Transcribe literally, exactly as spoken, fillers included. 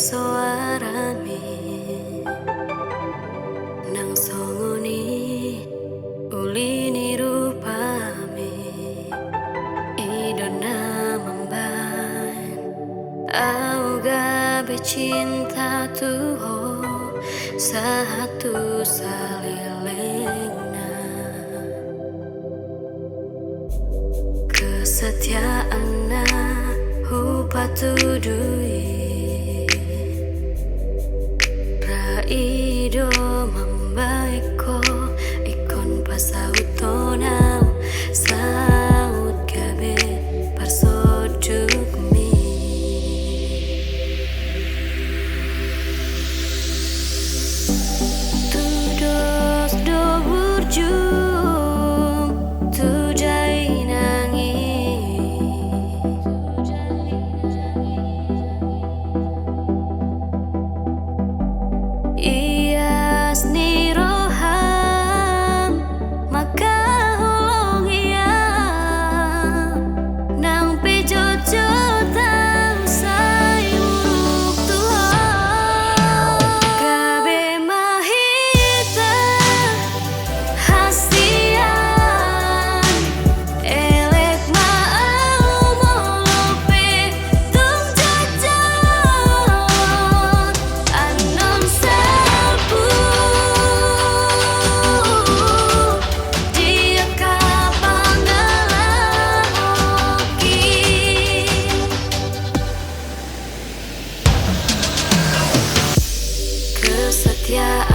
Soarami nang songon i uli ni rupami, i do na mambahen au gabe cinta tu ho sahat tu salelengna. Kesetiaan na hupatudu i ra i do mambahen ho ingkon pasauthon au saut gabe parsondukmi. Tudos do burju tu dainang i, ias ni roham mangkaholongi au, nang pe jotjot au sai muruk tu ho. Gabe ma hita hasian, elek ma au molo pe tung jotjot annon salpu di angka pangalahoki. Kesetiaan